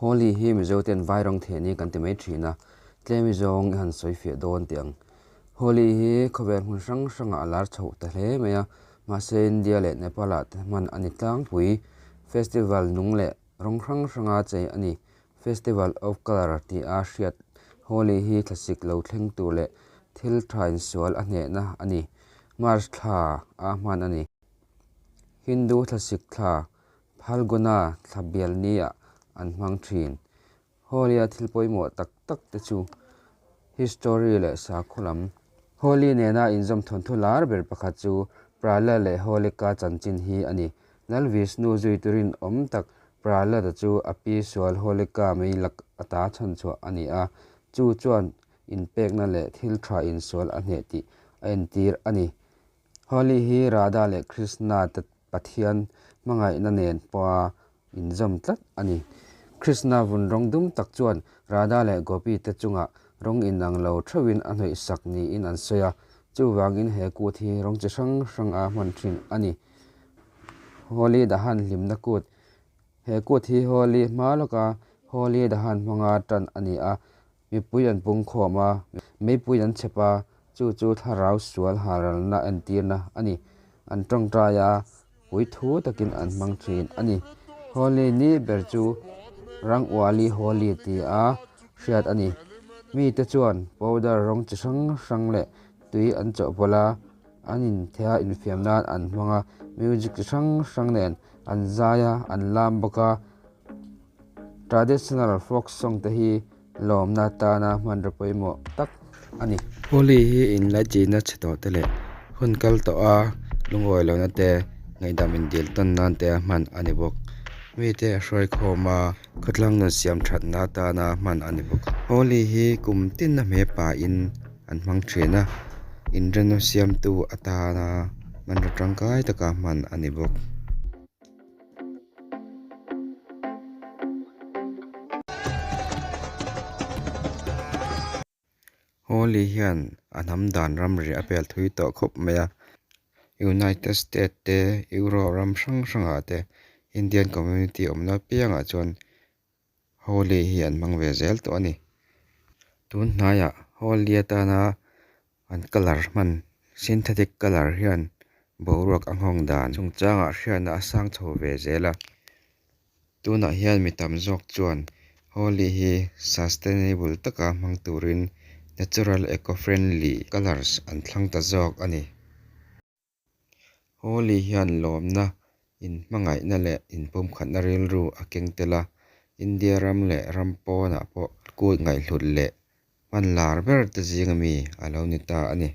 Holi hi Mizo ten vai rawng theh ni kan ti mai thin a, tlemi zawng i han sawi fiah dawn teh ang. Holi hi khawvel hmun hrang hrangah a lar chhoh ta hle mai a, mahse India leh Nepal ah te hman a ni tlangpui. Festival nung leh rawng hrang hranga chei a ni. Festival of Colour ti a hriat Holi hi thlasik lo thleng tur leh thil tha insual a hnehna a ni. March thla a hman a ni. Hindu thlasik thla Phalguna thla bial niah an hmang thin. Holi-a thil pawimawh tak tak te chu history leh sakhaw lam. Holi nena inzawm thawnthu lar ber pakhat chu Prahlad leh Holika chanchin hi a ni. Lal Vishnu zui turin awm tak Prahlad-a chu a pi sual Holika mei lak ata chhanchhuah a ni a, chu chuan inpekna leh thil tha insual a hneh tih a entir a ni. Holi hi Radha leh Krishna te Pathian hmangaihna nen pawha inzawm tlat a ni. Krishna vun rawng dum tak chuan Radha leh Gopi te chungah rawng inang lo theuhin a hnawihsak niin an sawi a, chuvangin he kut hi rawng chi hrang hrang a hman thin a ni. Holi Dahan hlimna kut He kut hi Holi hma lawka Holi Dahan hmanga tan a ni a, Mipui an pung khawm a, meipui an chhep a, chu chu thlarau sual haralna entirna a ni. An tawngtai a, pui thu takin an hmang thin a ni. Holi ni ber chu Rangwali Holi tia hriat a ni. Mite chuan powder rawng chi hrang hrang leh tui an chawhpawlh a, an inthea infiam nan an hmang a, music chi hrang hrang nen an zai a, an lam bawk a. Traditional folk song te hi lawmna atana hmanraw pawimawh tak a ni. Holi hi inlaichinna chhe tawh te leh hun kal tawh a lungawi lohna te ngaihdam indil tawn nan te a hman a ni bawk. Mite a hruai khawm a, khawtlang nun siam thatna atana hman a ni bawk. Holi hi kum tin a hme pahin an hmang thin a, inremna siamtu atana hmanraw tangkai taka hman a ni bawk. Holi hian a hnam dan ramri a pel thui tawh khawp mai a, United State te Europe ram hrang hrangah te Indian community awmna apiangah chuan Holi hi an hmang ve zel tawh a ni. Tun hnaiah Holi atana an colour hman synthetic colour hian boruak a nghawng dan chungchangah hriatna a sang chho ve zel a. Tunah hian mi tam zawk chuan Holi hi sustainable taka hmang turin natural eco friendly colours an thlang ta zawk a ni. Holi hian lawmna, inhmangaihna leh inpumkhatna rilru a keng tel a, India ram leh ram pawnah pawh kut ngaihhlut leh hman lar ber te zinga mi a lo ni ta a ni.